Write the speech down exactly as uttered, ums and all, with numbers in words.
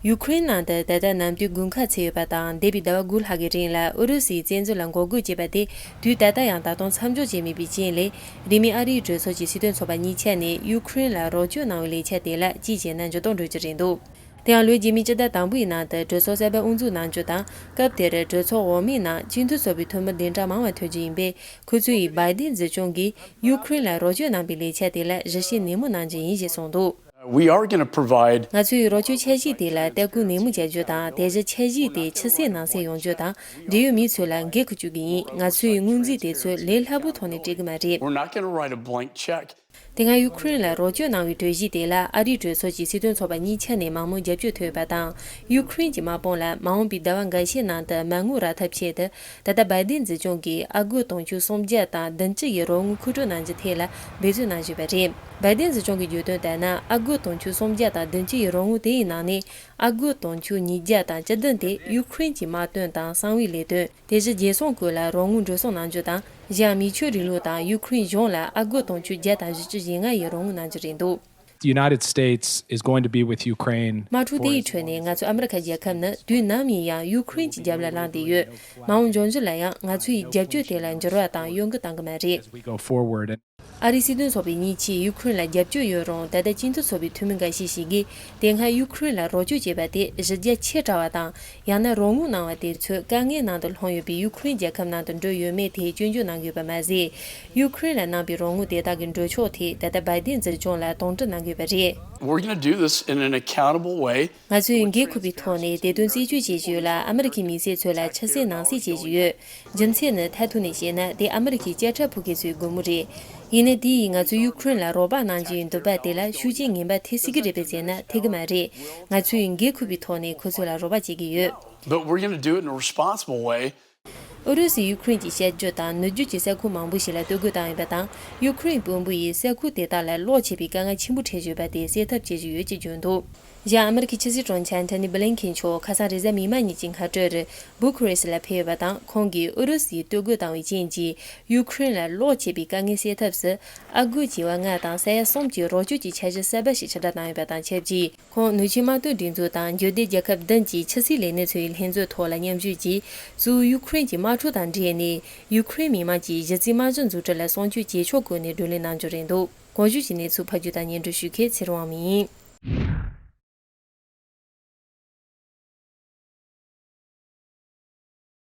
ཡུ་ཁུ་རེན་ནང་དུ་ད་ལྟ་གནམ་དུས་དགུན་ཁ་ཚུད་ཡོད་པ་དང་། འདས་པའི་ཟླ་བ་དགུ་ལྷག་གི་རིང་ལ་ཨུ་རུ་སུའི་བཙན་འཛུལ་ལ་འགོག་རྒོལ་བྱས་པ་དེ་དུས་ད་ལྟ་ཡང་ད་དུང་མཚམས་འཇོག་བྱས་མེད་པའི་རྐྱེན་ལས། རིས་མེད་ཨ་རིའི་གྲོས་ཚོགས་ཀྱི་སྲིད་དོན་ཚོགས་པ་གཉིས་ཆ་ནས་ཡུ་ཁུ་རེན་ལ་རོགས་སྐྱོར་གནང་བའི་ལས་འཆར་དེ་ལ་གཅིག་བྱས་ན་འགྱུར་ལྡོག་འགྲོ་རྒྱུ་རེད་འདུག་དེ་ཡང་ལོ་རྗེས་མའི་སྤྱི་ཟླ་དང་པོའི་ནང་དུ་གྲོས་ཚོགས་གསར་པ་དབུ་འཛུགས་གནང་རྒྱུ་དང་། སྐབས་དེར་གྲོས་ཚོགས་འོག་མའི་ནང་སྤྱི་འཐུས་ཚོགས་པའི་འཐུས་མི་བདུན་ཕྲག་མང་བ་ཐོན་རྒྱུ་ཡིན་པས། ཁོ་ཚོས་བྷའི་ཏིན་སྲིད་སྐྱོང་གིས་ཡུ་ཁུ་རེན་ལ་རོགས་སྐྱོར་གནང་པའི་ལས་འཆར་དེ་ལ་གཞི་བྱས་ནན་མོ་གནང་རྒྱུ་ཡིན་ཞེས་གསུངས་འདུག We are going to provide. ང་ཚོའི་རོགས་སྐྱོར་འཆར་གཞི་དེ་ལ་ལྟ་སྐུལ་ནན་མོ་བྱ་རྒྱུ་དང་། དེ་བཞིན་འཆར་གཞི་དེ་ཕྱི་གསལ་ནང་གསལ་ཡོང་རྒྱུ་དང་། འབྲེལ་ཡོད་མི་ཚོ་ལ་འགན་འཁུར་བཅུག་གི་ཡིན། ང་ཚོས་སྔོན་རྩིས་དེ་ཚོ་ལས་སླ་པོའི་ཐོག་ནས་སྤྲད་ཀྱི་མ་རེད། We're not going to write a blank check. དེ་སྔ་ཡུ་ཁུ་རེན་ལ་རོགས་སྐྱོར་གནང་བའི་གྲོས་གཞི་དེ་ལ་ཨ་རིའི་གྲོས་ཚོགས་ཀྱི་སྲིད་དོན་ཚོགས་པ་གཉིས་ཆ་ནས་མང་མོས་རྒྱབ་སྐྱོར་ཐོབ་ཡོད་པ་དང་། ཡུ་ཁུ་རེན་གྱི་དམག་དཔུང་ལ་མ་འོངས་པའི་ཟླ་བ་འགའ་ཤས་ནང་དུ་མ་དངུལ་རག་ཐབས་ཆེད་དུ། ད་ལྟ་བྷའི་ཏིན་སྲིད་སྐྱོང་གིས་ཨ་སྒོར་དུང་ཕྱུར་སུམ་བརྒྱ་དང་བདུན་ཅུ་ཡི་རོགས་དངུལ་མཁོ་སྤྲོད་གནང་རྒྱུ་ཐད་ལ་འབད་བརྩོན་གནང་བཞིན་པ་རེད། བྷའི་ཏིན་སྲིད་སྐྱོང་གིས་བརྗོད་དོན་ལྟར་ན། ཨ་སྒོར་དུང་ཕྱུར་སུམ་བརྒྱ་དང་བདུན་ཅུ་ཡི་རོགས་དངུལ་དེའི་ནང་ནས། ཨ་སྒོར་དུང་ཕྱུར་ཉིས་བརྒྱ་དང་བཅུ་བདུན་དེ་ཡུ་ཁུ་རེན་གྱི་དམག་དོན་དང་གསང་བའི་ལས་དོན། དེ་བཞིན་རྒྱལ་སྲུང་ཁུལ་ལ་རོགས་དངུལ་འགྲོ་སོང་གནང་རྒྱུ་དང་། གཞན་མི་ཆོས་རིང་ལུགས་དང་ཡུ་ཁུ་རེན་གཞུང་ལ་ཨ་སྒོར་དུང་ཕྱུར་བརྒྱ་དང་བཞི་བཅུ་ཞེ་ལྔ་ཡི་རོགས་དངུལ་གནང་རྒྱུ་རེད་འདུག The United States is going to be with Ukraine དམག་འཁྲུག་དེ་ཡི་ཁྲོད་ནས་ང་ཚོ་ཨ་མི་རི་ཁ་རྒྱལ་ཁབ་ནི་དུས་ནམ་ཡིན་ཡང་ཡུ་ཁུ་རེན་གྱི་རྒྱབ་ལ་ལངས་བསྡད་ཡོད། མ་འོངས་འབྱུང་འགྱུར་ལ་ཡང་ང་ཚོའི་རྒྱབ་སྐྱོར་དེ་ལ་འགྱུར་བ་དང་གཡོ་འགུལ་གཏང་གི་མ་རེད། As we go forward. ཨ་རིའི་སྲིད་དོན་ཚོགས་པའི་གཉིས་ཆས་ཡུ་ཁུ་རེན་ལ་རྒྱབ་སྐྱོར་ཡོད་རུང་། ད་ལྟ་སྤྱི་འཐུས་ཚོགས་པའི་འཐུས་མི་འགའ་ཤས་ཤིག་གིས་དེ་སྔ་ཡུ་ཁུ་རེན་ལ་རོགས་སྐྱོར་བྱས་པ་དེ་གཞི་རྒྱ་ཆེ་དྲགས་པ་དང་། ཡང་ན་རོགས་དངུལ་གནང་བ་དེ་ཚོས་དཀའ་ངལ་ནང་དུ་ལྷུང་ཡོད་པའི་ཡུ་ཁུ་རེན་རྒྱལ་ཁབ་ནང་དུ་འགྲོ་ཡོད་མེད་ཐད་སྐྱོན་བརྗོད་གནང་གི་ཡོད་པ་མ་ཟད། ཡུ་ཁུ་རེན་ལ་གནང་པའི་རོགས་དངུལ་དེ་དག་གི་འགྲོ་ཕྱོགས་ཐད་ད་ལྟ་བྷའི་ཏིན་སྲིད་སྐྱོང་ལ་དོགས་འདྲི་གནང་གི་ཡོད་པ་རེད། We're going to do this in an accountable way. ང་ཚོས་འགན་འཁུར་བའི་ཐོག་ནས་དེ་དོན་རྩད་གཅོད་བྱེད་རྒྱུ་ལ་ཨ་མི་རི་ཁའི་མི་སེར་ཚོ་ལ་ཕྱི་གསལ་ནང་གསལ་བྱེད་ཀྱི་ཡོད། རྒྱུ་མཚན་ནི་མཐར་ཐུག་ནས་བཤད་ན། དེ་ཨ་མི་རི་ཁའི་དཔྱ་ཁྲལ་ཕོག་མཁན་ཚོའི་སྒོར་མོ་རེད། ཡིན་ནའི་དེ་ཡིས་ང་ཚོས་ཡུ་ཁུ་རེན་ལ་རོགས་པ་གནང་རྒྱུ་ཡི་འདོད་པ་དེ་ལ་ཤུགས་རྐྱེན་ངན་པ་ཐེབས་སྲིད་ཀྱི་རེད་པས་ཟེར་ན་ཐེབས་ཀྱི་མ་རེད། ང་ཚོས་འགན་འཁུར་བའི་ཐོག་ནས་ཁོ་ཚོ་ལ་རོགས་པ་བྱེད་ཀྱི་ཡོད། But we're going to do it in a responsible way. ཨུ་རུ་སུས་ཡུ་ཁུ་རེན་གྱི་བྱ་སྤྱོད་དང་ནུས་རྒྱུ་གྱི་ས་ཁུལ་མང་པོ་ཞིག་ལ་གཏོར་རྒོལ་བཏང་ཡོད་པ་དང་། ཡུ་ཁུ་རེན་དཔོན་པོ་ཡིས་ས་ཁུལ་དེ་དག་ལ་གློག་ཆད་པའི་དཀའ་ངལ་ཆེན་པོ་འཕྲད་བཞིན་ཡོད་པ་དེ་སེལ་ཐབས་བྱེད་བཞིན་ཡོད་ཅེས་བརྗོད་འདུག་གཞན། ཨ་མི་རི་ཁའི་ཕྱི་སྲིད་དྲུང་ཆེ་ཨན་ཐོ་ནི་བྷི་ལིན་ཁེན་མཆོག་ཁ་སང་རེས་གཟའ་མིག་དམར་ཉིན་གྱི་སྔ་དྲོར་བུ་ཁུ་རེ་སི་ལ་ཕེབས་ཡོད་པ་དང་། ཁོང་གིས་ཨུ་རུ་སུས་གཏོར་རྒོལ་བཏང་བའི་རྐྱེན་གྱིས་ཡུ་ཁུ་རེན་ལ་གློག་ཆད་པའི་དཀའ་ངལ་སེལ་ཐབས་སུ། ཨ་སྒོར་བྱེ་བ་ལྔ་དང་ས་ཡ་གསུམ་གྱི་རོགས་སྐྱོར་གྱི་འཆར་གཞི་གསར་པ་ཞིག་ཕྱིར་བསྒྲགས་བཏང་ཡོད་པ་དང་ཆབས་ཅིག་ཁོང་ནུས་ཆེན་དམག་དོན་སྒྲིག་འཛུགས་དང་འབྱོར་ལྡན་རྒྱལ་ཁབ་བདུན་གྱི་ཕྱི་སྲིད་ལས་སྣེ་ཚོའི་ལྷན་ཚོགས་ཐོག་ལ་མཉམ་ཞུགས་ཀྱིས། གཙོ་བོ་ཡུ་ཁུ་རེན་གྱི་དམག་འཁྲུག་དང་འབྲེལ་ནས་ཡུ་ཁུ་རེན་མི་དམངས་ཀྱི་གཞི་རྩའི་རྨང་གཞི་འཛུགས་སྐྲུན་ལ་སྲུང་སྐྱོབ་བྱེད་ཕྱོགས་སྐོར་ནས་བགྲོ་གླེང་གནང་རྒྱུ་རེད་འདུག་གོང་ཞུས་ཀྱི་གནས་ཚུལ་ཕབ་སྒྱུར་དང་སྙན་སྒྲོན་ཞུ་མཁན་ཚེ་རིང་དབང་མོ་ཡིན།